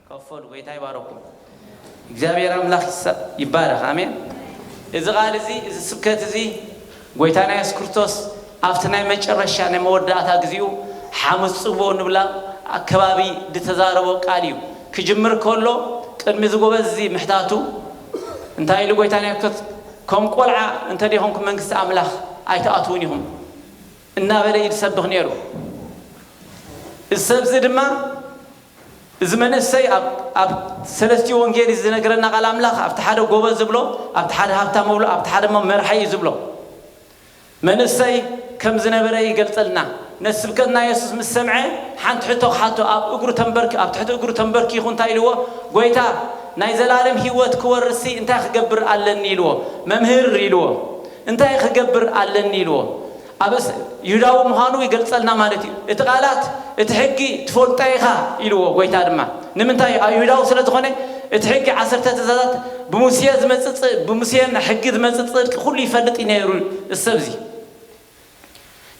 ከፈሉ። ጎይታ ይባረኩም። እግዚኣብሔር ኣምላኽ ይሰ-፣ ይባረኽ። ኣሜን። እዚ ቃል እዚ፣ እዚ ስብከት እዚ፣ ጎይታና የሱስ ክርስቶስ ኣብቲ ናይ መጨረሻ ናይ መወዳእታ ግዜኡ ሓሙስ ጽውኦ ንብላ ኣከባቢ ዝተዛረቦ ቃል እዩ። ክጅምር ከሎ፣ ቅድሚ እዚ ጎበዝ እዚ ምሕታቱ፣ እንታይ ኢሉ ጎይታና የሱስ ክርስቶስ፣ "ከም ቆልዓ እንተ ደይኮንኩም መንግስቲ ኣምላኽ ኣይትኣትዉን ኢኹም" እናበለ እዩ ዝሰብኽ ነይሩ። እዚ ሰብ እዚ ድማ፣ እዚ መንእሰይ ኣብ፣ ኣብ ሰለስቲኡ ወንጌል እዩ ዝነግረና ቃል ኣምላኽ፣ ኣብቲ ሓደ ጎበዝ ዝብሎ፣ ኣብቲ ሓደ ሃብታም ዝብሎ፣ ኣብቲ ሓደ ድማ መርሓይ እዩ ዝብሎ። መንእሰይ ከም ዝነበረ ይገልጸልና። ነቲ ስብከት ናይ የሱስ ምስ ሰምዐ፣ ሓንቲ ሕቶ ክሓቶ፣ ኣብ እግሩ ተንበርኪ-፣ ኣብ ትሕቲ እግሩ ተንበርኪኹ እንታይ ኢልዎ? "ጎይታ፣ ናይ ዘላለም ህይወት ክወርስሲ እንታይ ክገብር ኣለኒ?" ኢልዎ። "መምህር" ኢልዎ። "እንታይ ክገብር ኣለኒ?" ኢልዎ። ኣብ እስ-፣ ይሁዳዊ ምዃኑ ይገልጸልና ማለት እዩ። እቲ ቃላት፣ "እቲ ሕጊ ትፈልጦ ኢኻ" ኢልዎ። ጎይታ ድማ፣ ንምንታይ? ኣብ ይሁዳዊ ስለ ዝኾነ፣ እቲ ሕጊ፣ ዓሰርተ ትእዛዛት፣ ብሙሴ ዝመጽእ ጽ-፣ ብሙሴ ሕጊ ዝመጽእ ጽድቂ ኩሉ ይፈልጥ እዩ ነይሩ፣ እዚ ሰብ እዚ።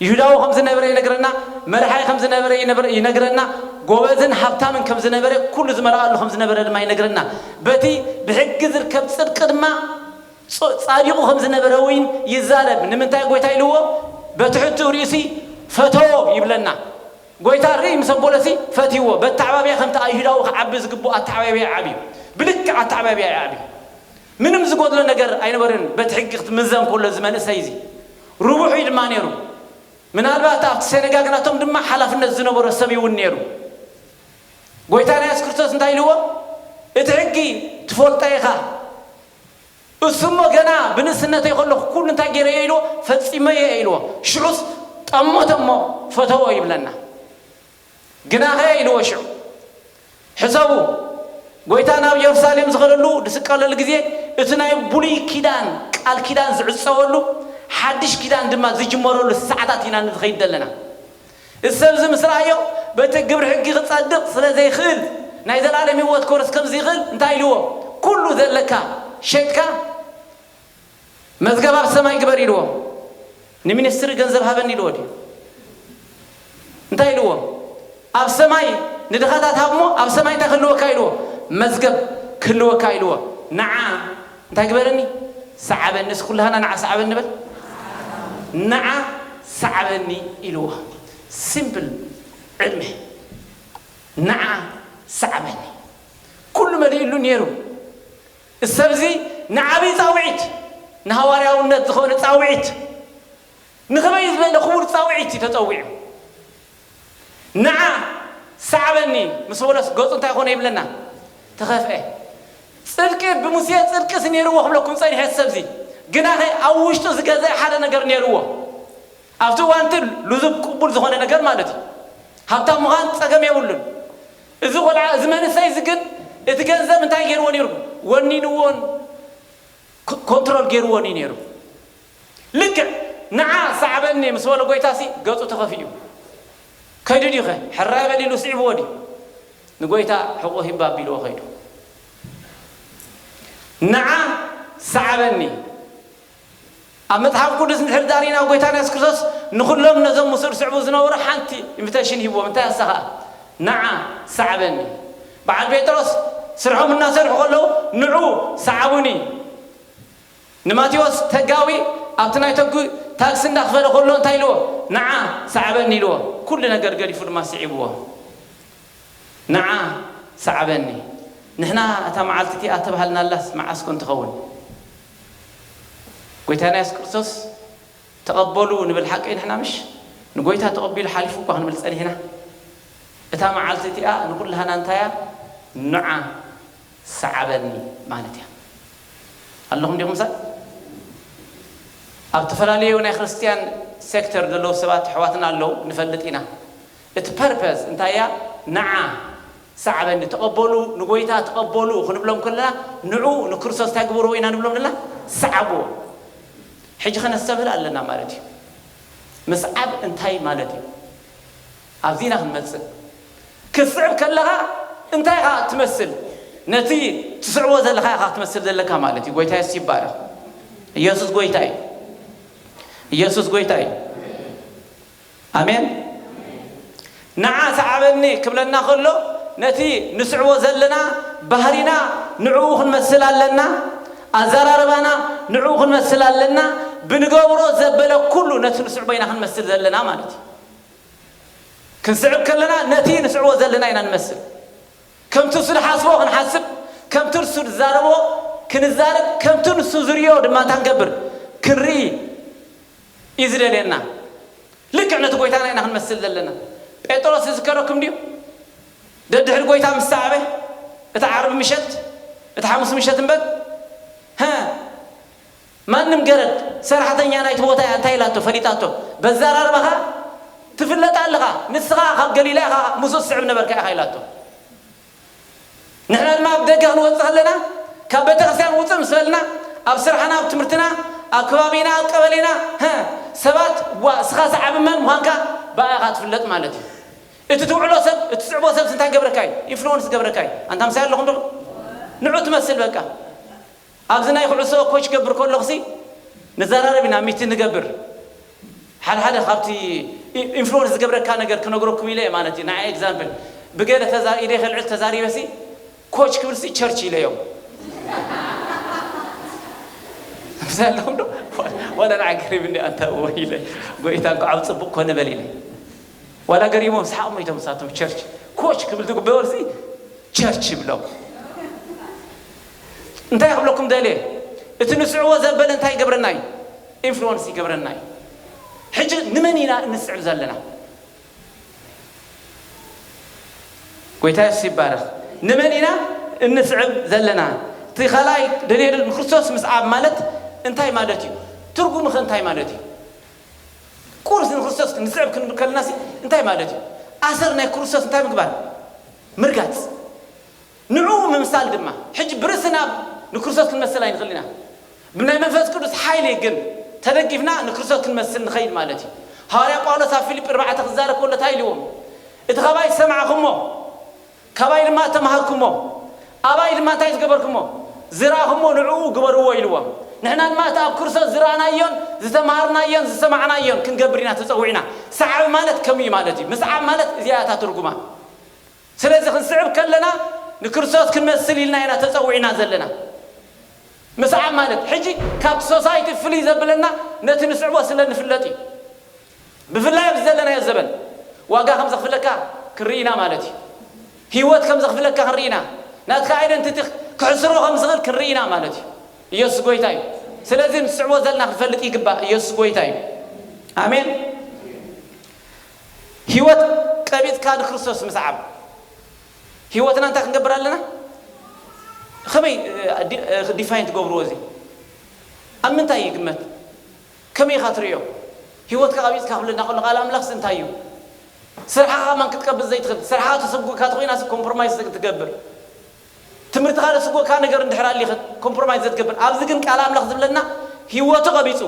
ይሁዳዊ ከም ዝነበረ ይነግረና፣ መርሓይ ከም ዝነበረ ይነብረ-፣ ይነግረና፣ ጎበዝን ሃብታምን ከም ዝነበረ፣ ኩሉ ዝመልኣሉ ከም ዝነበረ ድማ ይነግረና። በቲ ብሕጊ ዝርከብ ጽድቂ ድማ ጾ-፣ ጻዲቑ ከም ዝነበረ እውን ይዛረብ። ንምንታይ ጎይታ ኢልዎ? "በትሕቱ ርእሲ ፈተዎ" ይብለና። ጎይታ ርኢ ምስ ኣበሎሲ ፈትይዎ። በተዓባብያ ከምቲ ኣይሁዳዊ ክዓቢ ዝግብኦ ኣተዓባብያ ይዓብዩ። ብልክዕ ኣተዓባብያ ይዓብዩ። ምንም ዝጎድሎ ነገር ኣይነበረን። በቲ ሕጊ ክትምዘን ከሎ እዚ መንእሰይ እዚ ርቡሕ እዩ ድማ ነይሩ። ምናልባት ኣብቲ ሰነጋግ ናቶም ድማ ሓላፍነት ዝነበሮ ሰብ እውን ነይሩ። ጎይታና የሱስ ክርስቶስ እንታይ ኢልዎ? "እቲ ሕጊ ትፈልጦ ኢኻ። እሱ እሞ ገና ብንእስነተይ ከለኹ ኩሉ እንታይ ገይረዮ?" ኢልዎ። "ፈጺመዮ እየ" ኢልዎ። ሽዑስ ጠመቶ እሞ ፈተዎ ይብለና። ግናኸ ኢልዎ ሽዑ። ሕሰቡ፣ ጎይታ ናብ ኢየሩሳሌም ዝኸደሉ፣ ዝስቀለሉ ግዜ፣ እቲ ናይ ብሉይ ኪዳን ቃል ኪዳን ዝዕጸወሉ፣ ሓድሽ ኪዳን ድማ ዝጅመረሉ ሰዓታት ኢና ንኸይድ ዘለና። እዚ ሰብ እዚ ምስ ረኣዮ፣ በቲ ግብሪ ሕጊ ክጸድቕ ስለ ዘይክእል፣ ናይ ዘላለም ህይወት ክወርስ ከም ዘይክእል እንታይ ኢልዎ? "ኩሉ ዘለካ ሸይጥካ መዝገብ ኣብ ሰማይ ግበር" ኢልዎ። ንሚኒስትሪ ገንዘብ ሃበኒ ኢልዎ ድዩ? እንታይ ኢልዎ? "ኣብ ሰማይ ንድኻታት ሃብሞ፣ ኣብ ሰማይ እንታይ ክህልወካ?" ኢልዎ። "መዝገብ ክህልወካ" ኢልዎ። "ንዓ እንታይ ግበረኒ? ሰዓበኒ።" እስኪ ኩላህና "ንዓ ሰዓበኒ" ንበል። "ንዓ ሰዓበኒ" ኢልዎ። ሲምፕል ዕድመ። "ንዓ ሰዓበኒ።" ኩሉ መሊእሉ ነይሩ። እዚ ሰብ እዚ ንዓብዪ ጻውዒት፣ ንሃዋርያውነት ዝኾነ ጻውዒት፣ ንኽበይ ዝበለ ክቡር ጻውዒት እዩ ተጸዊዑ። "ንዓ ሰዓበኒ" ምስ በሎስ ገጹ እንታይ ኮነ ይብለና? ተኸፍአ። ጽድቂ ብሙሴ ጽድቅስ ነይርዎ ክብለኩም ጸኒሐ፣ እዚ ሰብ እዚ ግናኸ ኣብ ውሽጡ ዝገዝአ ሓደ ነገር ነይርዎ። ኣብቲ እዋን እቲ ልዙብ ቅቡል ዝኾነ ነገር ማለት እዩ። ሃብታም ምዃን ጸገም የብሉን። እዚ ቆልዓ፣ እዚ መንእሰይ እዚ ግን እቲ ገንዘብ እንታይ ገይርዎ ነይሩ? ወኒንዎን ኮ-፣ ኮንትሮል ገይርዎን እዩ ነይሩ። ልክዕ "ንዓ ሰዓበኒ" ምስ በሎ ጎይታ ሲ ገጹ ተኸፊኡ። ከይዱ ድዩ ኸ? ሕራይ በል ኢሉ ስዒብዎ ድዩ? ንጎይታ ሕቖ ሂብ ኣቢልዎ ከይዱ። "ንዓ ሰዓበኒ።" ኣብ መጽሓፍ ቅዱስ እንድሕር ዳሪና፣ ጎይታና የሱስ ክርስቶስ ንኹሎም ነዞም ምስኡ ዝስዕቡ ዝነበሩ ሓንቲ ኢንቪቴሽን ሂብዎም። እንታይ ኣሳ ኸኣ? "ንዓ ሰዓበኒ።" በዓል ጴጥሮስ ስርሖም እናሰርሑ ከለዉ፣ "ንዑ ሰዓቡኒ።" ንማቴዎስ ተጋዊ ኣብቲ ናይ ተጉ ታክሲ እንዳኽፈለ ከሎ እንታይ ኢልዎ? "ንዓ ሰዓበኒ" ኢልዎ። ኩሉ ነገር ገዲፉ ድማ ስዒብዎ። "ንዓ ሰዓበኒ።" ንሕና እታ መዓልቲ እቲኣ እተባህልናላስ መዓስ ኮን ትኸውን? ጎይታና የሱስ ክርስቶስ ተቐበሉ ንብል ሓቀይ ንሕና ምሽ? ንጎይታ ተቐቢሉ ሓሊፉ እኳ ክንብል ጸኒሕና። እታ መዓልቲ እቲኣ ንኹላህና እንታይ እያ? "ንዓ ሰዓበኒ" ማለት እያ። ኣለኹም ዲኹም ምሳይ? ኣብ ዝተፈላለዩ ናይ ክርስትያን ሴክተር ዘለዉ ሰባት ኣሕዋትና ኣለዉ፣ ንፈልጥ ኢና። እቲ ፐርፐዝ እንታይ እያ? "ንዓ ሰዓበኒ፣ ተቐበሉ፣ ንጎይታ ተቐበሉ" ክንብሎም ከለና፣ ንዑ ንክርስቶስ እንታይ ግበርዎ ኢና ንብሎም ዘለና? ሰዓብዎ። ሕጂ ከነስተብህል ኣለና ማለት እዩ። ምስዓብ እንታይ ማለት እዩ? ኣብዚ ኢና ክንመጽእ። ክትስዕብ ከለኻ እንታይ ኢኻ ትመስል? ነቲ ትስዕቦ ዘለኻ ኢኻ ክትመስል ዘለካ ማለት እዩ። ጎይታ የሱስ ይባረኽ። ኢየሱስ ጎይታ እዩ። ኢየሱስ ጎይታ እዩ። ኣሜን። "ንዓ ሰዓበኒ" ክብለና ከሎ፣ ነቲ ንስዕቦ ዘለና ባህሪና ንዕኡ ክንመስል ኣለና። ኣዘራርባና ንዕኡ ክንመስል ኣለና። ብንገብሮ ዘበለ ኩሉ ነቲ ንስዕቦ ኢና ክንመስል ዘለና ማለት እዩ። ክንስዕብ ከለና ነቲ ንስዕቦ ዘለና ኢና ንመስል። ከምቲ እሱ ዝሓስቦ ክንሓስብ፣ ከምቲ እሱ ዝዛረቦ ክንዛረብ፣ ከምቲ ንሱ ዝርእዮ ድማ እንታይ ክንገብር ክንርኢ እዩ ዝደልየና። ልክዕ ነቲ ጎይታና ኢና ክንመስል ዘለና። ጴጥሮስ ይዝከረኩም ድዩ? ደድሕሪ ጎይታ ምስ ሰዓበ፣ እቲ ዓርቢ ምሸት፣ እቲ ሓሙስ ምሸት እምበር፣ ሀ፣ ማንም ገረድ ሰራሕተኛ ናይቲ ቦታ እያ እንታይ ኢላቶ ፈሊጣቶ። በዛ ኣራርባኻ ትፍለጥ ኣለኻ፣ ንስኻ ካብ ገሊላ ኢኻ፣ ምስኡ ትስዕብ ነበርካ ኢኻ ኢላቶ። ንሕና ድማ ኣብ ደገ ክንወፅእ ከለና፣ ካብ ቤተክርስትያን ውፅእ ምስ በልና፣ ኣብ ስራሕና፣ ኣብ ትምህርትና፣ ኣብ ከባቢና፣ ኣብ ቀበሌና፣ ሀ፣ ሰባት፣ ዋ፣ እስኻ ሰዓቢ መን ምዃንካ ብኣኻ ትፍለጥ ማለት እዩ። እቲ ትውዕሎ ሰብ፣ እቲ ትስዕቦ ሰብስ እንታይ ገብረካ እዩ? ኢንፍሉወንስ ገብረካ እዩ። ኣንታ ምሳይ ኣለኹም ዶ? ንዑ ትመስል በቃ። ኣብዚ ናይ ኩዕሶ ኮች ገብር ከለኹሲ ንዘራረብ ኢና፣ ሚቲ ንገብር። ሓደ ሓደ ካብቲ ኢ-፣ ኢንፍሉወንስ ዝገብረካ ነገር ክነግረኩም ኢለ እየ ማለት እዩ። ንዓይ ኤግዛምፕል፣ ብገለ ተዛ-፣ ኢደይ ከልዕል ተዛሪበሲ፣ ኮች ክብልሲ ቸርች ኢለዮም። ምሳይ ኣለኹም ዶ? ዋላ ንዓይ ገሪብኒ፣ ኣንታ እወ ኢለ፣ ጎይታ እንኳዕ ኣብ ጽቡቕ ኮነ በል ኢለ። ዋላ ገሪሞም ሰሓቕ ሞይቶም ንሳቶም። ቸርች ኮች ክብል ትግበርሲ ቸርች ይብሎም። እንታይ ክብለኩም ደልየ? እቲ ንስዕቦ ዘበለ እንታይ ይገብረና እዩ? ኢንፍሉወንስ ይገብረና እዩ። ሕጂ ንመን ኢና እንስዕብ ዘለና? ጎይታ የሱስ ይባረኽ። ንመን ኢና እንስዕብ ዘለና? እቲ ካልኣይ ደልየ ንክርስቶስ ምስዓብ ማለት እንታይ ማለት እዩ? ትርጉሙ ኸ እንታይ ማለት እዩ? ቁርሲ ንክርስቶስ ንስዕብ ክንብል ከለናሲ እንታይ ማለት እዩ? ኣሰር ናይ ክርስቶስ እንታይ ምግባር? ምርጋጽ። ንዕኡ ምምሳል ድማ። ሕጂ ብርእስና ንክርስቶስ ክንመስል ኣይንኽእል ኢና። ብናይ መንፈስ ቅዱስ ሓይሊ ግን ተደጊፍና ንክርስቶስ ክንመስል ንኸይድ ማለት እዩ። ሃዋርያ ጳውሎስ ኣብ ፊልጲ ኣርባዕተ ክዛረብ ከሎ እንታይ ኢልዎም? እቲ ኻባይ ዝሰማዕኹሞ፣ ካባይ ድማ እተምሃርኩሞ፣ ኣባይ ድማ እንታይ ዝገበርኩሞ? ዝረኣኹሞ ንዕኡ ግበርዎ ኢልዎም። ንሕና ድማ እቲ ኣብ ክርስቶስ ዝረኣናዮን ዝተምሃርናዮን ዝሰማዕናዮን ክንገብር ኢና ተጸዊዕና። ሰዓቢ ማለት ከምኡ እዩ ማለት እዩ። ምስዓብ ማለት እዚኣ እያ እታ ትርጉማ። ስለዚ ክንስዕብ ከለና ንክርስቶስ ክንመስል ኢልና ኢና ተጸዊዕና ዘለና። ምስዓብ ማለት ሕጂ ካብቲ ሶሳይቲ ፍልይ ዘብለና ነቲ ንስዕቦ ስለ ንፍለጥ እዩ። ብፍላይ ኣብዚ ዘለናዮ ዘበን ዋጋ ከም ዘኽፍለካ ክንርኢ ኢና ማለት እዩ። ህይወት ከም ዘኽፍለካ ክንርኢ ኢና። ናትካ ኣይደንቲቲ ክሕስሮ ከም ዝኽእል ክንርኢ ኢና ማለት እዩ። ኢየሱስ ጎይታ እዩ። ስለዚ ንስዕቦ ዘለና ክንፈልጥ ይግባእ። ኢየሱስ ጎይታ እዩ። ኣሜን። ህይወት ቀቢጽካ ንክርስቶስ ምስዓብ። ህይወትና እንታይ ክንገብር ኣለና? ከመይ፣ እ፣ ዲ-፣ እ፣ ዲፋይን ትገብርዎ እዚ? ኣብ ምንታይ ይግመት? ከመይ ኢኻ ትርእዮ? ህይወትካ ቀቢጽካ ክብለና ከሎ ቃል ኣምላኽስ እንታይ እዩ? ስርሓኻ ከማን ክትቀብጽ ዘይትኽእል፣ ስርሓኻ ተሰጉካ ተኾይናስ ኮምፕሮማይዝ ትገብር። ትምህርትኻ ዘስጎካ ነገር እንድሕር ኣሊኸ ኮምፕሮማይዝ ዘትገብር። ኣብዚ ግን ቃል ኣምላኽ ዝብለና ህይወቱ ቀቢጹ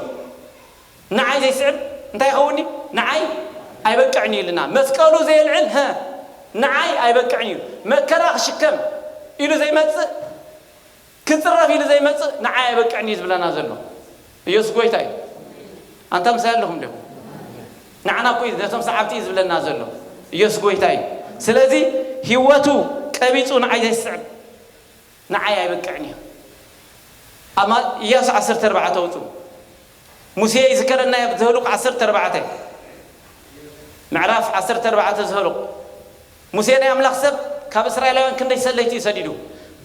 ንዓይ ዘይስዕብ እንታይ ይኸውን እዩ? ንዓይ ኣይበቅዕን እዩ ኢልና። መስቀሉ ዘየልዕል፣ ሀ፣ ንዓይ ኣይበቅዕን እዩ። መከራ ክሽከም ኢሉ ዘይመጽእ፣ ክጽረፍ ኢሉ ዘይመጽእ ንዓይ ኣይበቅዕን እዩ ዝብለና ዘሎ። ኢየሱስ ጎይታ እዩ። ኣንታ ምሳይ ኣለኹም ዶ? ንዓና እኮ እዩ፣ ነቶም ሰዓብቲ እዩ ዝብለና ዘሎ። ኢየሱስ ጎይታ እዩ። ስለዚ ህይወቱ ቀቢጹ ንዓይ ዘይስዕብ፣ ንዓይ ኣይበቅዕን እዩ። ኣማ-፣ ኢያሱ ዓሰርተ ኣርባዕተ ኣውጽኡ። ሙሴ ይዝከረና ኣብ ዘኍልቁ ዓሰርተ ኣርባዕተ። ምዕራፍ ዓሰርተ ኣርባዕተ ዘኍልቁ። ሙሴ ናይ ኣምላኽ ሰብ ካብ እስራኤላውያን ክንደይ ሰለይቲ እዩ ሰዲዱ?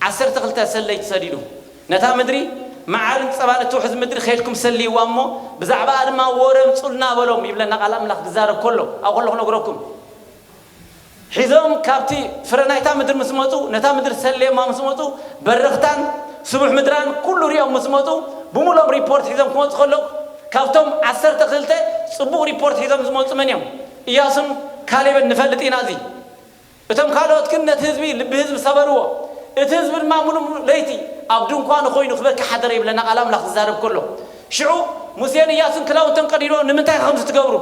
ዓሰርተ ክልተ ሰለይቲ ሰዲዱ። ነታ ምድሪ መዓርን ጸባን እትውሕዝ ምድሪ ከይድኩም ሰልይዋ እሞ ብዛዕባኣ ድማ ወረ ምጹልና በሎም ይብለና ቃል ኣምላኽ ክዛረብ ከሎ፣ ኣብ ከሎ ክነግረኩም። ሒዞም ካብቲ ፍረ ናይታ ምድሪ ምስ መጹ፣ ነታ ምድሪ ሰልዮማ ምስ መጹ፣ በረኽታን ስቡሕ ምድራን ኩሉ ሪኦም ምስ መጹ፣ ብምሉኦም ሪፖርት ሒዞም ክመጹ ከለዉ፣ ካብቶም ዓሰርተ ክልተ ጽቡቕ ሪፖርት ሒዞም ዝመጹ መን እዮም? ኢያሱን ካሌብን ንፈልጥ ኢና። እዚ እቶም ካልኦት ግን ነቲ ህዝቢ፣ ልቢ ህዝቢ ሰበርዎ። እቲ ህዝቢ ድማ ምሉእ ምሉእ ለይቲ ኣብ ድንኳኑ ኮይኑ ክበኪ ሓደረ ይብለና ቃል ኣምላኽ ዝዛረብ ከሎ። ሽዑ ሙሴን ኢያሱን ክዳውንቶም ቀዲድዎ፣ "ንምንታይ ከምዚ ትገብሩ?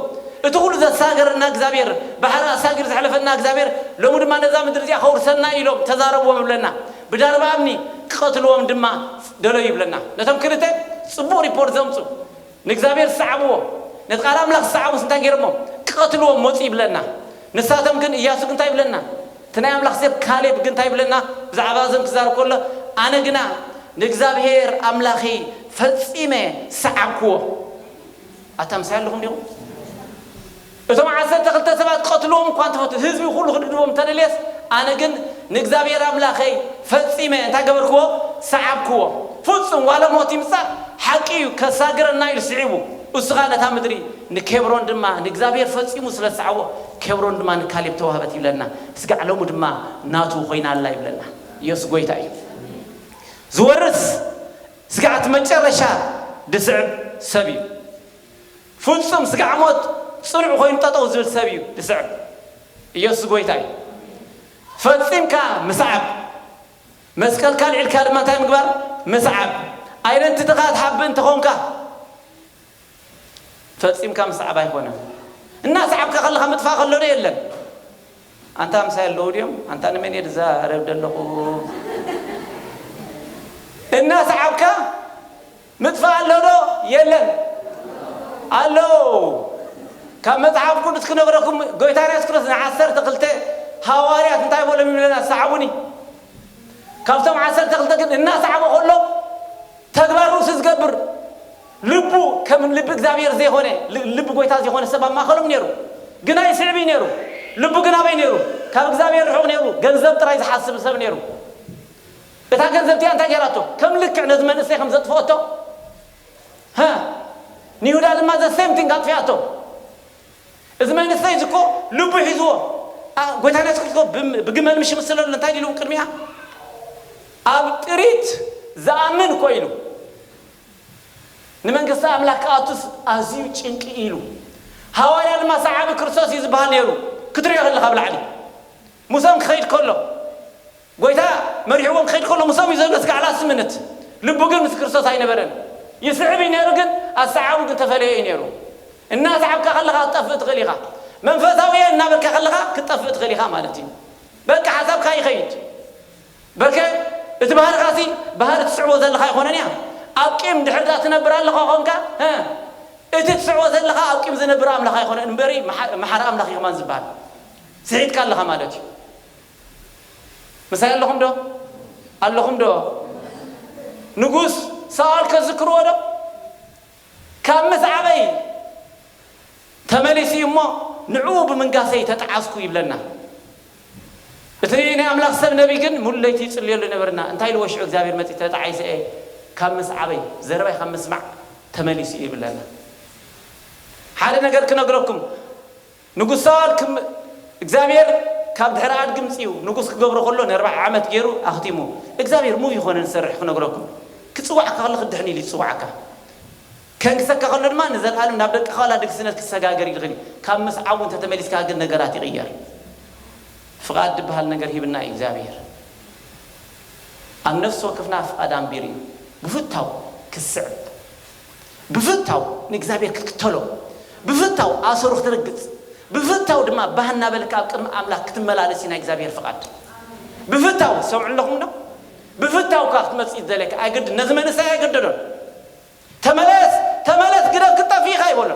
እቲ ኩሉ ዘሳገረና እግዚኣብሔር፣ ባሕሪ ኣሳጊሩ ዘሕለፈና እግዚኣብሔር፣ ሎሚ ድማ ነዛ ምድሪ እዚኣ ከውርሰና እዩ" ኢሎም ተዛረብዎም ይብለና። ብዳርባ እምኒ ክቐትልዎም ድማ ደለዩ ይብለና። ነቶም ክልተ ጽቡቕ ሪፖርት ዘምጹ፣ ንእግዚኣብሔር ዝሰዓብዎ፣ ነቲ ቃል ኣምላኽ ዝሰዓቡስ እንታይ ገይሮሞ? ክቐትልዎም መጹ ይብለና። ንሳቶም ግን፣ ኢያሱ ግን እንታይ ይብለና? እቲ ናይ ኣምላኽ ሰብ ካሌብ ግን እንታይ ይብለና? ብዛዕባ እዞም ክዛረብ ከሎ፣ ኣነ ግና ንእግዚኣብሔር ኣምላኺ ፈጺመ ሰዓብክዎ። ኣታ ምሳይ ኣለኹም ዲኹም? እቶም ዓሰርተ ክልተ ሰባት ቀትልዎም እኳ እንተፈቱ፣ ህዝቢ ኩሉ ክድድቦም እንተደልየስ፣ ኣነ ግን ንእግዚኣብሔር ኣምላኸይ ፈጺመ እንታይ ገበርክዎ? ሰዓብክዎ። ፍጹም ዋላ ሞት ይምጻእ፣ ሓቂ እዩ፣ ከሳግረና ኢሉ ስዒቡ። እሱ ኸኣ ነታ ምድሪ ንኬብሮን ድማ ንእግዚኣብሔር ፈጺሙ ስለ ዝሰዓቦ፣ ኬብሮን ድማ ንካሌብ ተዋህበት ይብለና። ስጋዕ ሎሚ ድማ ናቱ ኮይና ኣላ ይብለና። ኢየሱስ ጎይታ እዩ። ዝወርስ ስጋዕ እቲ መጨረሻ ድስዕብ ሰብ እዩ። ፍጹም ስጋዕ ሞት ጽኑዕ ኮይኑ ጠጠው ዝብል ሰብ እዩ ድስዕብ። ኢየሱስ ጎይታ እዩ። ፈጺምካ ምስዓብ። መስቀልካ ኣልዒልካ ድማ እንታይ ምግባር? ምስዓብ። ኣይደንቲትኻ ትሓብእ እንተኾንካ፣ ፈጺምካ ምስዓብ ኣይኮነን። እናሰዓብካ ከለኻ ምጥፋእ ከሎ ዶ የለን? ኣንታ ምሳይ ኣለዉ ድዮም? ኣንታ ንመን እየ ዝዛረብ ዘለኹ? እናሰዓብካ ምጥፋእ ኣሎ ዶ? የለን። ኣሎ። ካብ መጽሓፍ ቅዱስ ክነግረኩም፣ ጎይታና የሱስ ክርስቶስ ንዓሰርተ ክልተ ሃዋርያት እንታይ በሎም ይብለና? ሰዓቡኒ። ካብቶም ዓሰርተ ክልተ ግን እናሰዓቦ ከሎ ተግባር ርእሱ ዝገብር፣ ልቡ ከም ልቢ እግዚኣብሔር ዘይኮነ፣ ል-፣ ልቢ ጎይታ ዘይኮነ ሰብ ኣብ ማእከሎም ነይሩ። ግን ኣይስዕብ እዩ ነይሩ። ልቡ ግን ኣበይ ነይሩ? ካብ እግዚኣብሔር ርሑቕ ነይሩ። ገንዘብ ጥራይ ዝሓስብ ሰብ ነይሩ። እታ ገንዘብ እቲኣ እንታይ ገይራቶ? ከም ልክዕ ነዚ መንእሰይ ከም ዘጥፍኦቶ፣ ሃ፣ ንይሁዳ ድማ the same thing ኣጥፊኣቶ። እዚ መንእሰይ እዚ እኮ ልቡ ሒዝዎ። ኣ፣ ጎይታ የሱስ ክርስቶስ ብም-፣ ብግመል ምሽ ምስለሉ እንታይ ኢሉ ቅድሚኣ? ኣብ ጥሪት ዝኣምን እኮ ኢሉ። ንመንግስቲ ኣምላኽ ክኣቱስ ኣዝዩ ጭንቂ ኢሉ። ሃዋርያ ድማ ሰዓቢ ክርስቶስ እዩ ዝበሃል ነይሩ። ክትሪኦ ከለኻ ኣብ ላዕሊ ሙሶም ክኸይድ ከሎ፣ ጎይታ መሪሕዎም ክኸይድ ከሎ ሙሶም እዩ ዘሎ እስካዕ ላስት ምንት። ልቡ ግን ምስ ክርስቶስ ኣይነበረን። ይስዕብ እዩ ነይሩ፣ ግን ኣሰዓቡ ግን ተፈለየ እዩ ነይሩ። እናሰዓብካ ከለኻ ክትጠፍእ ትኽእል ኢኻ። መንፈሳዊ እየ እናበልካ ከለኻ ክትጠፍእ ትኽእል ኢኻ ማለት እዩ። በቃ ሓሳብካ ይኸይድ። በርከ እቲ ባህርኻሲ ባህሪ ትስዕቦ ዘለኻ ኣይኮነን እያ። ኣብ ቂም ድሕር ዳ ትነብር ኣለኻ ኾንካ፣ እ፣ እቲ ትስዕቦ ዘለኻ ኣብ ቂም ዝነብር ኣምላኽ ኣይኮነን እምበሪ፣ መሓ-፣ መሓሪ ኣምላኽ እዩ ከማን ዝበሃል። ስሒትካ ኣለኻ ማለት እዩ። ምሳይ ኣለኹም ዶ? ኣለኹም ዶ? ንጉስ ሳኦል ከዝክርዎ ዶ? ካብ ምስዓበይ ተመሊሱ እዩ እሞ፣ ንዕኡ ብምንጋሰይ ተጠዓስኩ ይብለና። እቲ ናይ ኣምላኽ ሰብ ነቢይ ግን ሙሉ ለይቲ ይጽልየሉ ነበርና። እንታይ ኢልዎ ሽዑ እግዚኣብሔር መጺኡ? "ተጣዒሰ እየ፣ ካብ ምስዓበይ፣ ዘረባይ ካብ ምስማዕ ተመሊሱ እዩ" ይብለና። ሓደ ነገር ክነግረኩም፣ ንጉስ ሳኦል ክም-፣ እግዚኣብሔር ካብ ድሕሪ ኣድጊ ምጽኡ ንጉስ ክገብሮ ከሎ ንኣርብዓ ዓመት ገይሩ ኣኽቲሙ። እግዚኣብሔር ሙቭ ይኾነ ዝሰርሕ ክነግረኩም። ክጽዋዕካ ከሎ ክድሕን ኢሉ ይጽዋዕካ። ከንግሰካ ከሎ ድማ ንዘለኣለም ናብ ደቅኻ ዋላ ድግስነት ክሰጋገር ይኽእል እዩ። ካብ ምስዓቡ እንተተመሊስካ ግን ነገራት ይቕየር። ፍቓድ ዝበሃል ነገር ሂብና እዩ እግዚኣብሔር። ኣብ ነፍሲ ወከፍና ፍቓድ ኣንቢሩ እዩ። ብፍታው ክስዕብ፣ ብፍታው ንእግዚኣብሔር ክትክተሎ፣ ብፍታው ኣሰሩ ክትረግጽ፣ ብፍታው ድማ ባህ እናበልካ ኣብ ቅድሚ ኣምላኽ ክትመላለስ እዩ ናይ እግዚኣብሔር ፍቓድ። ብፍታው፣ ሰምዑ ኣለኹም ዶ? ብፍታው እኳ ክትመጽእ እዩ ዝደልየካ። ኣይግድን፣ ነዚ መንእሰይ ኣይገደዶን። "ተመለስ፣ ተመለስ፣ ግደፍ፣ ክትጠፍእ ኢኻ" ይበሎ።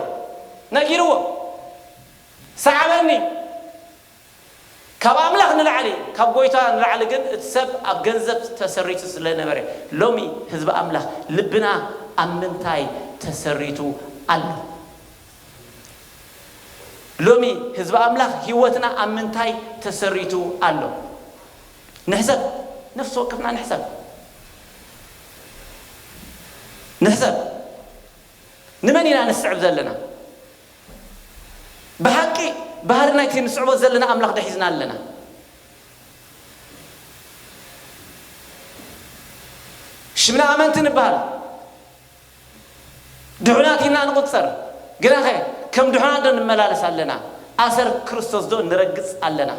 ነጊርዎ። "ሰዓበኒ።" ካብ ኣምላኽ ንላዕሊ፣ ካብ ጎይታ ንላዕሊ ግን እቲ ሰብ ኣብ ገንዘብ ተሰሪቱ ስለ ነበረ፣ ሎሚ ህዝቢ ኣምላኽ ልብና ኣብ ምንታይ ተሰሪቱ ኣሎ? ሎሚ ህዝቢ ኣምላኽ ህይወትና ኣብ ምንታይ ተሰሪቱ ኣሎ? ንሕሰብ፣ ነፍሲ ወከፍና ንሕሰብ። ንሕሰብ። ንመን ኢና ንስዕብ ዘለና? ብሓቂ ባህሪ ናይቲ ንስዕቦ ዘለና ኣምላኽ ዶ ሒዝና ኣለና? ሽምና ኣመንቲ ንበሃል፣ ድሑናት ኢና ንቑጸር። ግናኸ ከም ድሑናት ዶ ንመላለስ ኣለና? ኣሰር ክርስቶስ ዶ ንረግጽ ኣለና?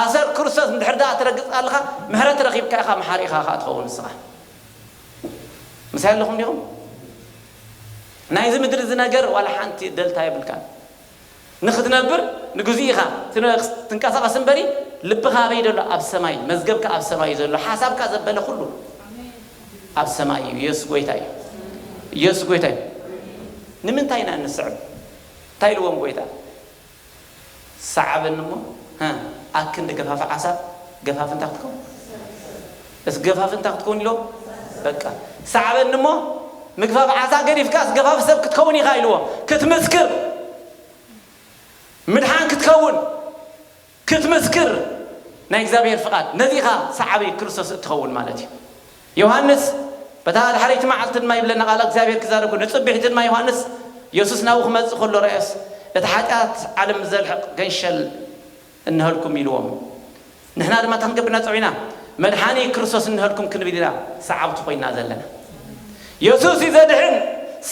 ኣሰር ክርስቶስ እንድሕር ደኣ ትረግጽ ኣለኻ፣ ምሕረት ረኺብካ ኢኻ፣ መሓሪ ኢኻ ኸኣ ትኸውን ንስኻ። ምሳይ ኣለኹም ዲኹም? ናይዚ ምድሪ እዚ ነገር ዋላ ሓንቲ ደልታ የብልካን። ንኽትነብር ንግዙእ ኢኻ ትነ-፣ ትንቀሳቐስ እምበሪ፣ ልብኻ ኣበይ ዘሎ? ኣብ ሰማይ። መዝገብካ ኣብ ሰማይ እዩ ዘሎ። ሓሳብካ ዘበለ ኩሉ ኣብ ሰማይ እዩ። ኢየሱስ ጎይታ እዩ። ኢየሱስ ጎይታ እዩ። ንምንታይ ኢና እንስዕብ? እንታይ ኢልዎም ጎይታ? ሰዓበኒ እሞ፣ ሀ፣ ኣክንዲ ገፋፊ ዓሳ ገፋፊ እንታይ ክትከውን? እስ ገፋፊ እንታይ ክትከውን ኢልዎ? በቃ ሰዓበኒ እሞ ምግፋፍ ዓሳ ገዲፍካ እስ ገፋፊ ሰብ ክትከውን ኢኻ ኢልዎ። ክትምስክር፣ ምድሓን ክትከውን፣ ክትምስክር ናይ እግዚኣብሔር ፍቓድ። ነዚ ኢኻ ሰዓቢ ክርስቶስ እትኸውን ማለት እዩ። ዮሃንስ በታ ድሕሪቲ መዓልቲ ድማ ይብለና ቃል እግዚኣብሔር ክዛረብ ከሎ፣ ንጽብሒቲ ድማ ዮሃንስ የሱስ ናብኡ ክመጽእ ከሎ ረኣዮስ፣ እቲ ሓጢኣት ዓለም ዘርሕቕ ገንሸል እንሀልኩም ኢልዎም። ንሕና ድማ እንታይ ክንገብር ኢና ጸዊዕና? መድሓኒ ክርስቶስ እንሀልኩም ክንብል ኢና ሰዓብቲ ኮይና ዘለና። የሱስ እዩ ዘድሕን።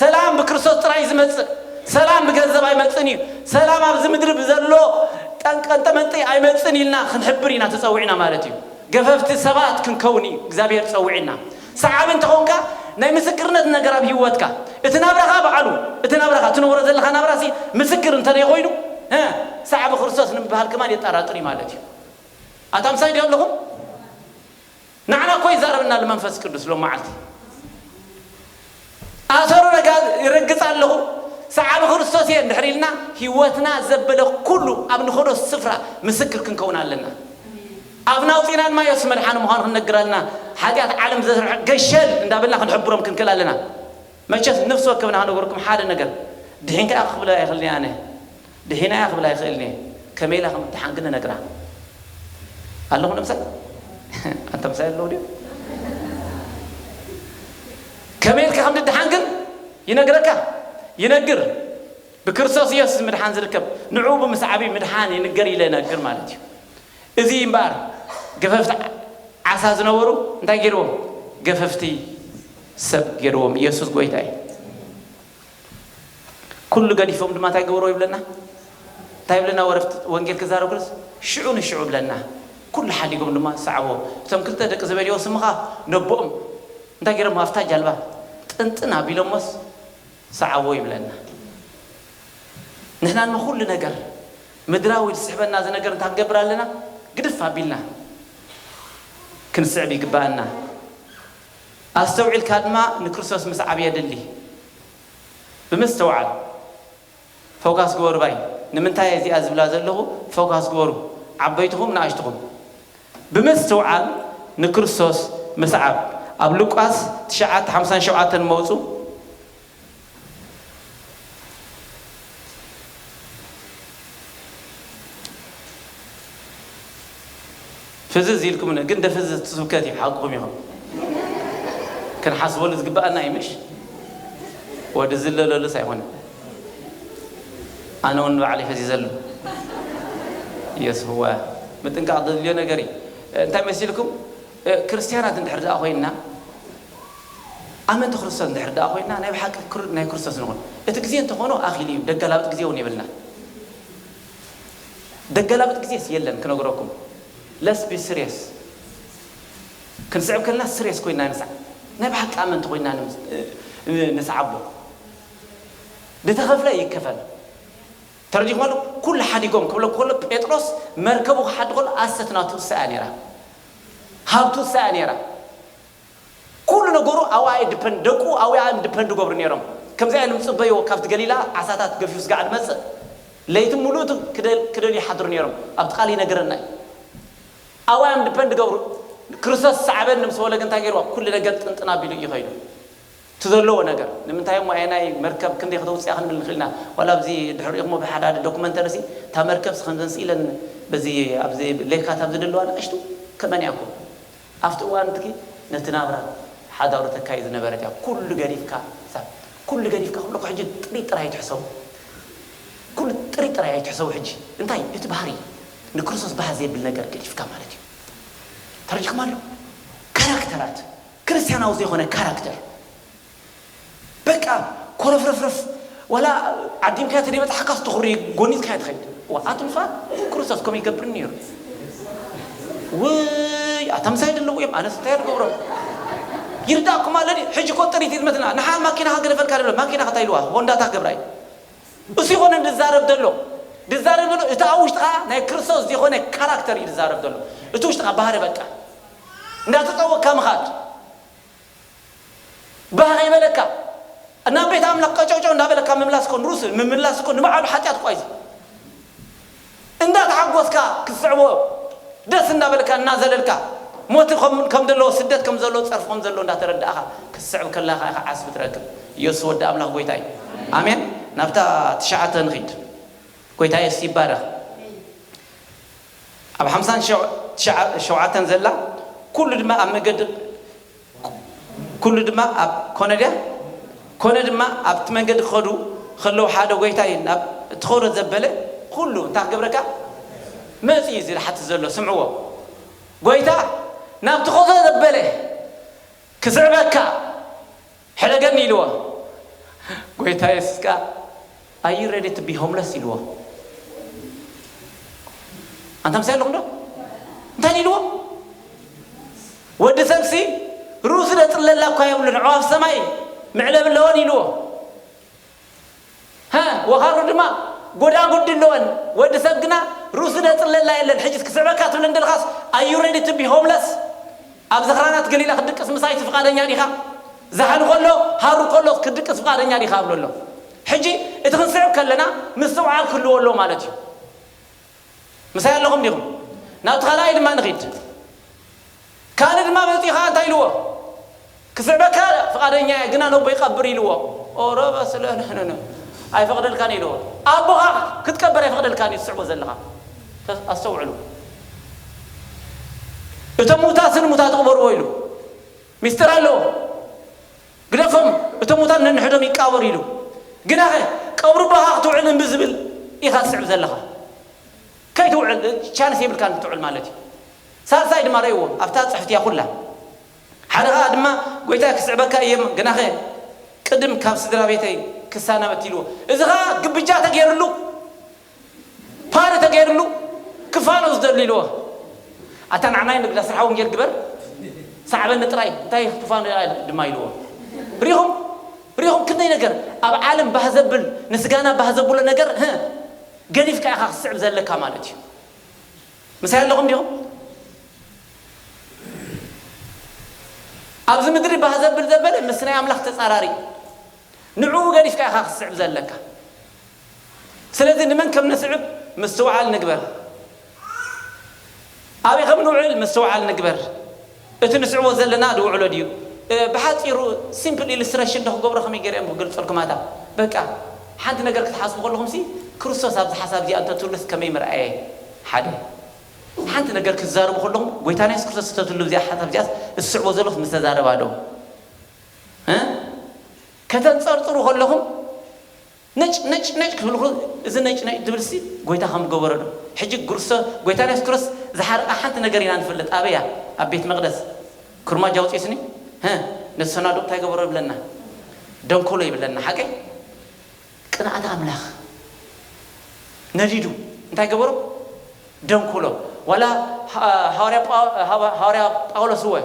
ሰላም ብክርስቶስ ጥራይ ዝመጽእ። ሰላም ብገንዘብ ኣይመጽእን እዩ። ሰላም ኣብዚ ምድሪ ብዘሎ ጠንቀንጠመንጢ ኣይመጽእን ኢልና ክንሕብር ኢና ተጸዊዕና ማለት እዩ። ገፈፍቲ ሰባት ክንከውን እዩ እግዚኣብሔር ጸዊዕና። ሰዓቢ እንተኾንካ ናይ ምስክርነት ነገር ኣብ ህይወትካ፣ እቲ ናብራኻ በዓሉ፣ እቲ ናብራኻ ትነብሮ ዘለኻ ናብራሲ ምስክር እንተ ዘይኮይኑ፣ እ፣ ሰዓቢ ክርስቶስ ንምብሃል ከማን የጠራጥር እዩ ማለት እዩ። ኣታ ምሳይ ድዮ ኣለኹም? ንዓና እኮ ይዛረብና ኣሎ መንፈስ ቅዱስ ሎም መዓልቲ። ኣሰሩ ረጋ-፣ ይረግጽ ኣለኹ። ሰዓቢ ክርስቶስ እየ እንድሕር ኢልና፣ ህይወትና ዘበለ ኩሉ ኣብ ንኸዶ ስፍራ ምስክር ክንከውን ኣለና። ኣፍና ኣውጺእና ድማ የሱስ መድሓኒ ምዃኑ ክንነግር ኣለና። ሓጢኣት ዓለም ዘስርሕ ገሸል እንዳበልና ክንሕብሮም ክንክእል ኣለና። መቸስ ነፍሲ ወከፍና ክነገርኩም ሓደ ነገር፣ ድሒንካ እያ ክብላ ኣይኽእልን እየ ኣነ። ድሒና እያ ክብላ ኣይኽእልን እየ። ከመይ ኢላ ከም እትሓን ግን እነግራ። ኣለኹም ንምሳይ? ኣንተ ምሳይ ኣለዉ ድዩ? ከመይ ኢልካ ከም ትድሓን ግን ይነግረካ። ይነግር። ብክርስቶስ ኢየሱስ ምድሓን ዝርከብ፣ ንዕኡ ብምስዓብ እዩ ምድሓን ይንገር ኢለ እነግር ማለት እዩ። እዚ እምበኣር ገፈፍቲ ዓሳ ዝነበሩ እንታይ ገይርዎም? ገፈፍቲ ሰብ ገይርዎም። ኢየሱስ ጎይታ እዩ። ኩሉ ገዲፎም ድማ እንታይ ገበርዎ ይብለና? እንታይ ይብለና? ወረፍቲ ወንጌል ክዛረብ ከሎስ ሽዑ ንሽዑ ብለና። ኩሉ ሓዲጎም ድማ ሰዓብዎ። እቶም ክልተ ደቂ ዘበዴዎስ እሞ ኸኣ ነቦኦም እንታይ ገይሮም? ኣብታ ጃልባ ጥንጥን ኣቢሎሞስ ሰዓብዎ ይብለና። ንሕና ድማ ኩሉ ነገር ምድራዊ ዝስሕበና ዝነገር እንታይ ክንገብር ኣለና? ግድፍ ኣቢልና ክንስዕብ ይግባኣና። ኣስተውዒልካ ድማ ንክርስቶስ ምስዓብ የድሊ። ብምስትውዓል ፎካስ ግበሩ ባይ። ንምንታይ እዚኣ ዝብላ ዘለኹ ፎካስ ግበሩ፣ ዓበይትኹም ንኣሽትኹም። ብምስትውዓል ንክርስቶስ ምስዓብ። ኣብ ሉቃስ ትሽዓተ ሓምሳን ሸውዓተን መውፁ። ፍዝዝ ኢልኩም ን-፣ ግን ደፍዝዝ ስብከት እዩ፣ ሓቅኹም ኢኹም። ክንሓስበሉ ዝግብኣና እዩ፣ ምሽ? ወዲ ዝለለሉስ ኣይኮነን። ኣነ እውን ንባዕለይ ፈዚዘሉ። የስዋ፣ ምጥንቃቕ ዘድልዮ ነገር እዩ። እንታይ መሲልኩም? እ፣ ክርስትያናት እንድሕር ደኣ ኮይንና፣ ኣመንቲ ክርስቶስ እንድሕር ደኣ ኮይንና፣ ናይ ብሓቂ ክር-፣ ናይ ክርስቶስ ንኹን። እቲ ግዜ እንተኾኖ ኣኺሉ እዩ፣ ደገላብጥ ግዜ እውን የብልና። ደገላብጥ ግዜስ የለን ክነግረኩም። Let's be serious። ክንስዕብ ከለና ስሬስ ኮይና ንስዓብ። ናይ ብሓቂ ኣመንቲ ኮይና ን-፣ ን-፣ ንስዓቦ። ዝተኸፍለ ይከፈል። ተረዲእኩም ኣሎ? ኩሉ ሓዲጎም ክብለኩም ከሎ ጴጥሮስ መርከቡ ክሓዲ ከሎ ኣሰት ናቱ እሳ እያ ነይራ። ሃብቱ እሳ እያ ነይራ። ኩሉ ነገሩ ኣብኣ እዩ ዲፐንድ፣ ደቁ ኣብኣ እዮም ዲፐንድ ይገብሩ ነይሮም። ከምዚ እዮም ዝጽበይዎ፣ ካብቲ ገሊላ ዓሳታት ገፊፉ ስጋዕ ዝመጽእ፣ ለይቲ ምሉእ እቲ ክደል-፣ ክደልዩ ይሓድሩ ነይሮም። ኣብቲ ቃል ይነግረና እዩ። ኣብኣ እዮም ዲፐንድ ይገብሩ። ክርስቶስ ሰዓበኒ ምስ በለ ግን እንታይ ገይርዋ? ኩሉ ነገር ጥንጥን ኣቢሉ እዩ ከይዱ። እቲ ዘለዎ ነገር። ንምንታይ እሞ ኣየናይ መርከብ ክንደይ ከተውጽኣ ክንብል ንኽእል ኢና። ዋላ ኣብዚ ድሕሪኡ እሞ ብሓደ ሓደ ዶክመንተሪሲ እታ መርከብሲ ከምዘን ስኢለን በዚ ኣብዚ ሌካት ኣብዚ ዘለዋ ንእሽቱ ከመን እያ እኮ። ኣብቲ እዋን እንትኪ ነቲ ናብራ ሓዳሩ ተካይ ዝነበረት እያ። ኩሉ ገዲፍካ፣ ሳብ፣ ኩሉ ገዲፍካ ክብለኩ ሕጂ ጥሪት ጥራይ ኣይትሕሰቡ። ኩሉ ጥሪት ጥራይ ኣይትሕሰቡ ሕጂ። እንታይ? እቲ ባህሪ፣ ንክርስቶስ ባህ ዘብል ነገር ገዲፍካ ማለት እዩ። ተረዲእኩም ኣሎ? ካራክተራት፣ ክርስትያናዊ ዘይኮነ ካራክተር። በቃ ኮረፍረፍረፍ፣ ዋላ ዓዲምካዮ ተደይበጽሓካስ ትኹሪ ጎኒትካዮ ትኸይድ። ዋ፣ ኣቱም ሰባት፣ ክርስቶስ ከምኡ ይገብር ነይሩ። ውይ፣ ኣታ ምሳይ ደለዉ እዮም፣ ኣነስ እንታይ እየ ዝገብሮም? ይርዳእኩም ኣሎ ድዩ? ሕጂ እኮ ጥሪት ይድመትና። ንሓ ማኪናኻ ገደፈልካ ደሎ፣ ማኪናኻ እንታይ ኢልዋ? ሆንዳታ ገብራይ። እሱ ይኾነ ዝዛረብ ዘሎ። ዝዛረብ ዘሎ፣ እቲ ኣብ ውሽጥኻ ናይ ክርስቶስ ዝኾነ ካራክተር እዩ ዝዛረብ ዘሎ። እቲ ውሽጥኻ ባህሪ በቃ። እንዳተጸወቅካ ምኻድ። ባህ ከይበለካ፣ ናብ ቤት ኣምላኽ ቀጨውጨው እንዳበለካ ምምላስ እኮ ንሩስ፣ ምምላስ እኮ ንባዕሉ ሓጢኣት እኮ እዩ። እንዳተሓጎስካ ክትስዕቦ፣ ደስ እናበልካ እናዘለልካ፣ ሞት ከም ከም ዘለዎ፣ ስደት ከም ዘለዎ፣ ጸርፊ ከም ዘለዎ እንዳተረዳእካ ክትስዕብ ከለኻ ኢኻ ዓስቢ ትረክብ። ኢየሱስ ወዲ ኣምላኽ ጎይታ እዩ። ኣሜን። ናብታ ትሽዓተ ንኺድ። ጎይታ የሱስ ይባረኽ። ኣብ ሓምሳን ሸው- ትሽዓ- ሸውዓተን ዘላ፣ ኩሉ ድማ ኣብ መገዲ፣ ኩሉ ድማ ኣብ ኮነ ድያ? ኮነ ድማ ኣብቲ መንገዲ ክኸዱ ከለዉ፣ ሓደ ጎይታይ ናብ እትኸዶ ዘበለ ኩሉ እንታይ ክገብረካ መጽእ እዩ ዝሓትት ዘሎ። ስምዕዎ። ጎይታ ናብ ትኸዶ ዘበለ ክስዕበካ ሕደገኒ ኢልዎ። ጎይታ የሱስ ከኣ፣ "Are you ready to be homeless?" ኢልዎ። ኣንታ ምሳይ ኣለኹም ዶ? እንታይ ኢልዎ? "ወዲ ሰብሲ ርእሱ ደጽለላ እኳ የብሉን፣ ኣዕዋፍ ሰማይ መዕለቢ ኣለወን" ኢልዎ። "ሃ፣ ወኻሩ ድማ ጎዳጉዲ ኣለወን፣ ወዲ ሰብ ግና ርእሱ ደጽለላ የለን። ሕጂስ ክስዕበካ ትብለኒ ዘለኻስ፣ are you ready to be homeless? ኣብ ዘኽራናት ገሊላ ክትድቅስ ምሳይቲ ፍቓደኛ ዲኻ? ዛሕሊ ከሎ፣ ሃሩ ከሎ ክትድቅስ ፍቓደኛ ዲኻ?" ብሎ ኣሎ። ሕጂ እቲ ክንስዕብ ከለና ምስትውዓል ክህልዎ ኣለዎ ማለት እዩ። ምሳይ ኣለኹም ዲኹም? ናብቲ ካልኣይ ድማ ንኺድ። ካልእ ድማ መጺኡ ኸዓ እንታይ ኢልዎ? "ክስዕበካ ፍቓደኛ እየ፣ ግና ነቦይ ቀብር" ኢልዎ። "ኦረ በስለ፣ ነ፣ ነ፣ ነ፣ ኣይፈቕደልካን" ኢልዎ። ኣቦኻ ክትቀብር ኣይፈቕደልካን እዩ ትስዕቦ ዘለኻ። ተ-፣ ኣስተውዕሉ። "እቶም ምዉታት ንሙታት ቅበርዎ" ኢሉ። ሚስጥር ኣለዎ። "ግደፎም፣ እቶም ምዉታት ነንሕዶም ይቃበሩ" ኢሉ። ግናኸ ቀብሪ ኣቦኻ ክትውዕል እምቢ ዝብል ኢኻ ትስዕብ ዘለኻ። ከይትውዕል ቻንስ የብልካን ክትውዕል ማለት እዩ። ሳልሳይ ድማ ረእይዎ፣ ኣብታ ጽሕፍቲ እያ ኩላ። ሓደ ኸኣ ድማ፣ "ጎይታ ክስዕበካ እየ፣ ግናኸ ቅድም ካብ ስድራ ቤተይ ክሰናበት" ኢልዎ። እዚ ኸኣ ግብጃ ተገይርሉ፣ ፓሪ ተገይርሉ፣ ክፋኖ ዝደሊ ኢልዎ። "ኣታ ንዓናይ ንግዳ ስራሕ ወንጌል ግበር፣ ሰዓበኒ ጥራይ፣ እንታይ ክፋኖ ድማ" ኢልዎ። ሪኹም፣ ሪኹም ክንደይ ነገር ኣብ ዓለም ባህ ዘብል፣ ንስጋና ባህ ዘብሎ ነገር፣ ህ፣ ገዲፍካ ኢኻ ክትስዕብ ዘለካ ማለት እዩ። ምሳይ ኣለኹም ዲኹም? ኣብዚ ምድሪ ባህ ዘብል ዘበለ ምስ ናይ ኣምላኽ ተጻራሪ። ንዕኡ ገዲፍካ ኢኻ ክትስዕብ ዘለካ። ስለዚ ንመን ከም ንስዕብ ምስትውዓል ንግበር። ኣበይ ከም ንውዕል ምስትውዓል ንግበር። እቲ ንስዕቦ ዘለና ዝውዕሎ ድዩ? እ፣ ብሓጺሩ ሲምፕል ኢሉስትሬሽን ዶ ክገብሮ ከመይ ገይረ እዮም ክገልጸልኩም ኣታ? በቃ፣ ሓንቲ ነገር ክትሓስቡ ከለኹም ሲ፣ ክርስቶስ ኣብዚ ሓሳብ እዚኣ እንተትህሉስ ከመይ ምርኣየ? ሓደ። ሓንቲ ነገር ክትዛረቡ ከለኹም፣ ጎይታና የሱስ ክርስቶስ እንተትህሉ እዚኣ ሓሳብ እዚኣስ፣ ዝስዕቦ ዘሎስ ምስ ተዛረባ ዶ? እ? ከተንጸርጽሩ ከለኹም፣ ነጭ፣ ነጭ፣ ነጭ ክብልኩ፣ እዚ ነጭ፣ ነጭ ዝብል ሲ ጎይታ ከም ገበሮ ዶ? ሕጂ ክርስቶ-፣ ጎይታና የሱስ ክርስቶስ ዝሓረቓ ሓንቲ ነገር ኢና ንፈልጥ። ኣበያ? ኣብ ቤት መቕደስ። ኩርማጅ ኣውጺኡስኒ፣ ህ፣ ነቲ ሰናዱቕ እንታይ ገበሮ ይብለና? ደንኮሎ ይብለና። ሓቀይ? ቅንኣት ኣምላኽ ነዲዱ እንታይ ገበሮ? ደንኮሎ። ዋላ ሃ-፣ ሃዋርያ ጳ-፣ ሃዋ-፣ ሃዋርያ ጳውሎስ እወ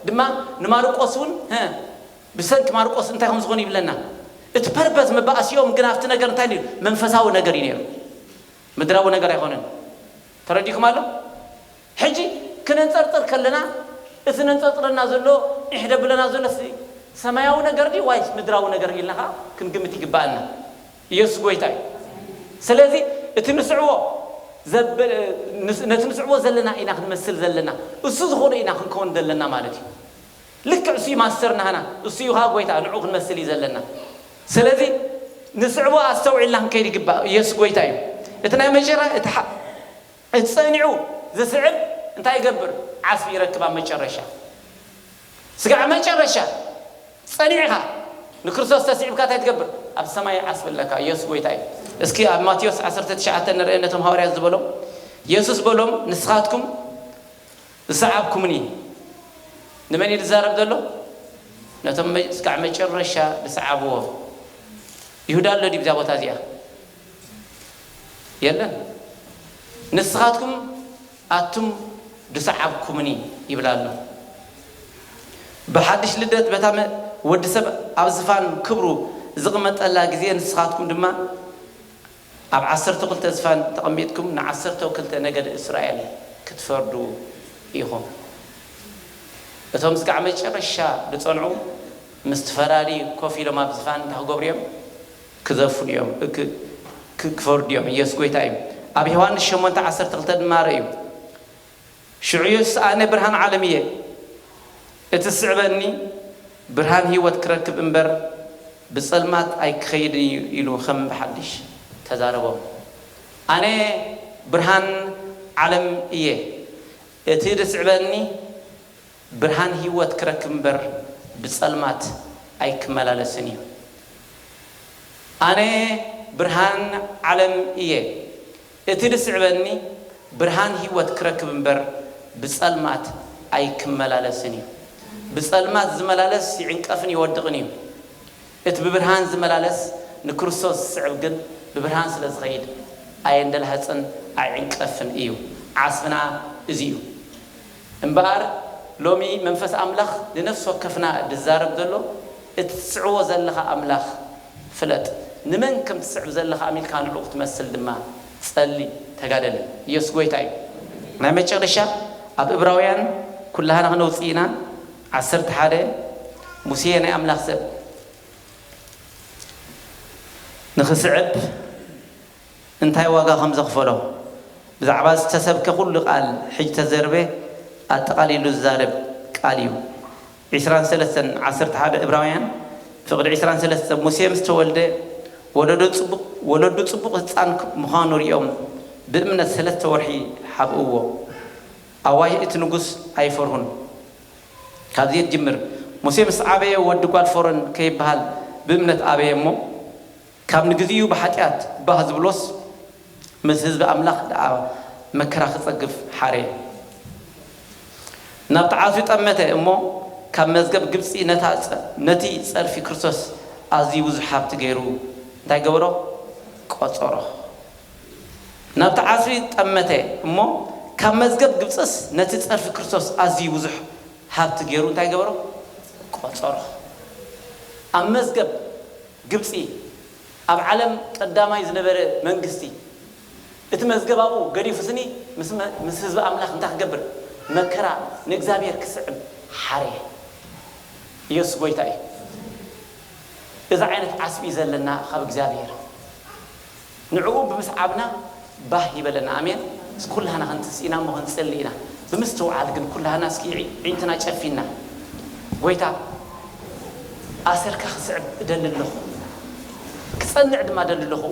ድማ ንማርቆስ እውን፣ ህ፣ ብሰንኪ ማርቆስ እንታይ ከም ዝኾኑ ይብለና። እቲ ፐርፐስ መባእሲኦም ግን ኣብቲ ነገር እንታይ ነይሩ? መንፈሳዊ ነገር እዩ ነይሩ። ምድራዊ ነገር ኣይኮነን። ተረዲእኩም ኣሎ? ሕጂ ክነንጸርጽር ከለና፣ እቲ ነንጸርጽረና ዘሎ፣ ኢሕ ደብለና ዘሎ ሲ-፣ ሰማያዊ ነገር ድዩ ዋይስ ምድራዊ ነገር ኢልና ኸዓ ክንግምት ይግባኣና። ኢየሱስ ጎይታ እዩ። ስለዚ እቲ ንስዕቦ ዘብ-፣ ንስ-፣ ነቲ ንስዕቦ ዘለና ኢና ክንመስል ዘለና። እሱ ዝኾነ ኢና ክንከውን ዘለና ማለት እዩ። ልክዕ እሱ እዩ ማስተር ናህና፣ እሱ እዩ ኸዓ ጎይታ፣ ንዑ ክንመስል እዩ ዘለና። ስለዚ ንስዕቦ ኣስተውዒልና ክንከይድ ይግባእ። ኢየሱስ ጎይታ እዩ። እቲ ናይ መጀመርያ፣ እቲ ሓ-፣ እቲ ጸኒዑ ዝስዕብ እንታይ ይገብር? ዓስቢ ይረክብ ኣብ መጨረሻ። ስጋዕ መጨረሻ ጸኒዕኻ ንክርስቶስ ተስዒብካ እንታይ ትገብር? ኣብ ሰማይ ዓስቢ ኣለካ። ኢየሱስ ጎይታ እዩ። እስኪ ኣብ ማቴዎስ ዓሰርተ ትሽዓተ ንርአ ነቶም ሃዋርያት ዝበሎም። ኢየሱስ በሎም፣ "ንስኻትኩም ዝሰዓብኩምኒ" ንመን እዩ ዝዛረብ ዘሎ? ነቶም መ-፣ እስካዕ መጨረሻ ዝሰዓብዎ። ይሁዳ ኣሎ ድዩ ብዛ ቦታ እዚኣ? የለን። "ንስኻትኩም ኣቱም ዝሰዓብኩምኒ" ይብል ኣሎ። ብሓድሽ ልደት በታ መ-፣ ወዲ ሰብ ኣብ ዝፋን ክብሩ ዝቕመጠላ ግዜ፣ ንስኻትኩም ድማ ኣብ ዓሰርተ ክልተ ዝፋን ተቐሚጥኩም ንዓሰርተ ክልተ ነገድ እስራኤል ክትፈርዱ ኢኹም። እቶም እስካዕ መጨረሻ ዝጸንዑ ምስቲ ፈራዲ ኮፍ ኢሎም ኣብ ዝፋን እንታይ ክገብሩ እዮም? ክዘፍኑ እዮም፣ ክ-፣ ክ-፣ ክፈርዱ እዮም። ኢየሱስ ጎይታ እዩ። ኣብ ዮሃንስ ሸሞንተ ዓሰርተ ክልተ ድማ ርእዩ። ሽዑ ኢየሱስ፣ "ኣነ ብርሃን ዓለም እየ፣ እቲ ዝስዕበኒ ብርሃን ህይወት ክረክብ እምበር ብጸልማት ኣይክኸይድን እዩ" ኢሉ ከም ብሓድሽ ተዛረቦም። "ኣነ ብርሃን ዓለም እየ፣ እቲ ዝስዕበኒ ብርሃን ህይወት ክረክብ እምበር ብጸልማት ኣይክመላለስን እዩ። ኣነ ብርሃን ዓለም እየ፣ እቲ ዝስዕበኒ ብርሃን ህይወት ክረክብ እምበር ብጸልማት ኣይክመላለስን እዩ። ብጸልማት ዝመላለስ ይዕንቀፍን ይወድቕን እዩ። እቲ ብብርሃን ዝመላለስ ንክርስቶስ ዝስዕብ ግን ብብርሃን ስለ ዝኸይድ ኣየንደልሃጽን ኣይዕንቀፍን እዩ።" ዓስብና እዚ እዩ። እምበኣር ሎሚ መንፈስ ኣምላኽ ንነፍሲ ወከፍና ዝዛረብ ዘሎ፣ "እቲ ትስዕቦ ዘለኻ ኣምላኽ ፍለጥ፣ ንመን ከም ትስዕብ ዘለኻ ኣሚልካ ንዕኡ ክትመስል ድማ ጸሊ፣ ተጋደል።" ኢየሱስ ጎይታ እዩ። ናይ መጨረሻ ኣብ እብራውያን ኩላህና ክነውጽእ ኢና። ዓሰርተ ሓደ፣ ሙሴ ናይ ኣምላኽ ሰብ ንኽስዕብ እንታይ ዋጋ ከም ዘኽፈሎ፣ ብዛዕባ ዝተሰብከ ኩሉ ቃል ሕጂ ተዘርበ ኣጠቓሊሉ ዝዛረብ ቃል እዩ። ዕስራን ሰለስተን፣ ዓሰርተ ሓደ እብራውያን፣ ፍቕዲ ዕስራን ሰለስተን፣ ሙሴ ምስ ተወልደ፣ ወለዶ ጽቡቕ፣ ወለዱ ጽቡቕ ህጻን ምዃኑ ርእዮም፣ ብእምነት ሰለስተ ወርሒ ሓብእዎ። ኣዋይ እቲ ንጉስ ኣይፈርሁን። ካብዚ ትጅምር። ሙሴ ምስ ዓበየ ወዲ ጓል ፈሮን ከይበሃል ብእምነት ኣበየ እሞ፣ ካብ ንግዚኡ ብሓጢኣት ባህ ዝብሎስ፣ ምስ ህዝቢ ኣምላኽ ደኣ መከራ ክጸግፍ ሓረየ። ናብ ተዓዝዩ ጠመተ እሞ፣ ካብ መዝገብ ግብጺ ነታ ጸ-፣ ነቲ ጸርፊ ክርስቶስ ኣዝዩ ብዙሕ ሃብቲ ገይሩ እንታይ ገበሮ? ቆጸሮ። ናብ ተዓዝዩ ጠመተ እሞ፣ ካብ መዝገብ ግብጽስ ነቲ ጸርፊ ክርስቶስ ኣዝዩ ብዙሕ ሃብቲ ገይሩ እንታይ ገበሮ? ቆጸሮ። ኣብ መዝገብ ግብጺ፣ ኣብ ዓለም ቀዳማይ ዝነበረ መንግስቲ፣ እቲ መዝገብ ኣብኡ ገዲፉ ስኒ ምስ መ-፣ ምስ ህዝቢ ኣምላኽ እንታይ ክገብር? መከራ ንእግዚኣብሔር ክስዕብ ሓረየ። ኢየሱስ ጎይታ እዩ። እዚ ዓይነት ዓስቢ እዩ ዘለና ካብ እግዚኣብሔር። ንዕኡ ብምስዓብና ባህ ይበለና። ኣሜን። ምስ ኩላህና ክንትስ ኢና እሞ ክንጽሊ ኢና። ብምስትውዓል ግን ኩላህና እስኪ ዒ-፣ ዒንትና ጨፊና፣ "ጎይታ፣ ኣሰርካ ክስዕብ እደሊ ኣለኹ፣ ክጸንዕ ድማ እደሊ ኣለኹ።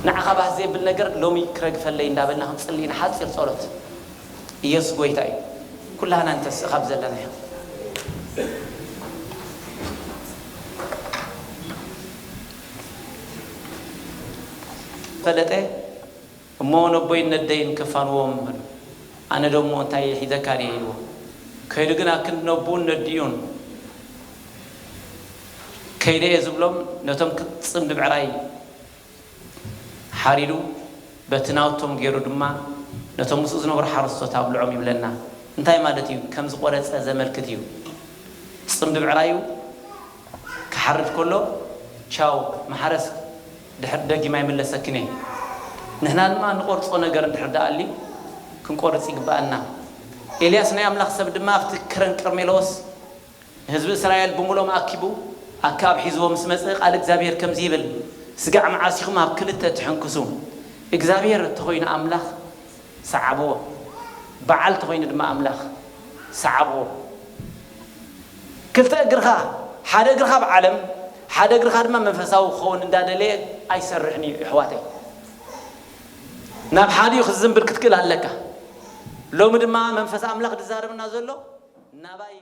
ንዓኻ ባህ ዘይብል ነገር ሎሚ ክረግፈለይ" እንዳበልና ክንጽሊ ኢና። ሓጺር ጸሎት። ኢየሱስ ጎይታ እዩ። ኩላህና ንተስእ ካብ ዘለናዮ። ፈለጠ እሞ፣ "ነቦይን ነደይን ከፋንዎም" በሉ። "ኣነ ደሞ እንታይ ሒዘካ እየ?" ኢልዎ። ከይዱ ግን ኣብ ክንዲ ነቦኡን ነዲኡን ከይደ እየ ዝብሎም፣ ነቶም ጽምዲ ብዕራይ ሓሪዱ፣ በቲ ናውቶም ገይሩ ድማ ነቶም ምስኡ ዝነበሩ ሓረስቶት ኣብልዖም ይብለና። እንታይ ማለት እዩ? ከም ዝቖረጸ ዘመልክት እዩ። ጽምዲ ብዕራዩ ክሓርድ ከሎ፣ "ቻው፣ መሓረስ ድሕር ደጊም ኣይምለሰክን እየ።" ንሕና ድማ ንቖርጾ ነገር እንድሕር ደኣ ኣልዩ፣ ክንቆርጽ ይግብኣና። ኤልያስ ናይ ኣምላኽ ሰብ ድማ ኣብቲ ከረን ቀርሜሎስ ንህዝቢ እስራኤል ብምሎም ኣኪቡ፣ ኣከኣብ ሒዝዎ ምስ መጸ፣ ቃል እግዚኣብሔር ከምዚ ይብል፣ "ስጋዕ መዓስ ኢኹም ኣብ ክልተ ትሕንክሱ? እግዚኣብሔር እንተኾይኑ ኣምላኽ፣ ሰዓብዎ፣ በዓል እንተኾይኑ ድማ ኣምላኽ፣ ሰዓብዎ። ክልተ እግርኻ፣ ሓደ እግርኻ ኣብ ዓለም፣ ሓደ እግርኻ ድማ መንፈሳዊ ክኸውን እንዳደለየ ኣይሰርሕን እዩ፣ ኣሕዋተይ። ናብ ሓዲኡ ክትዝንብል ክትክእል ኣለካ።" ሎሚ ድማ መንፈስ ኣምላኽ ዝዛረብና ዘሎ ናባይ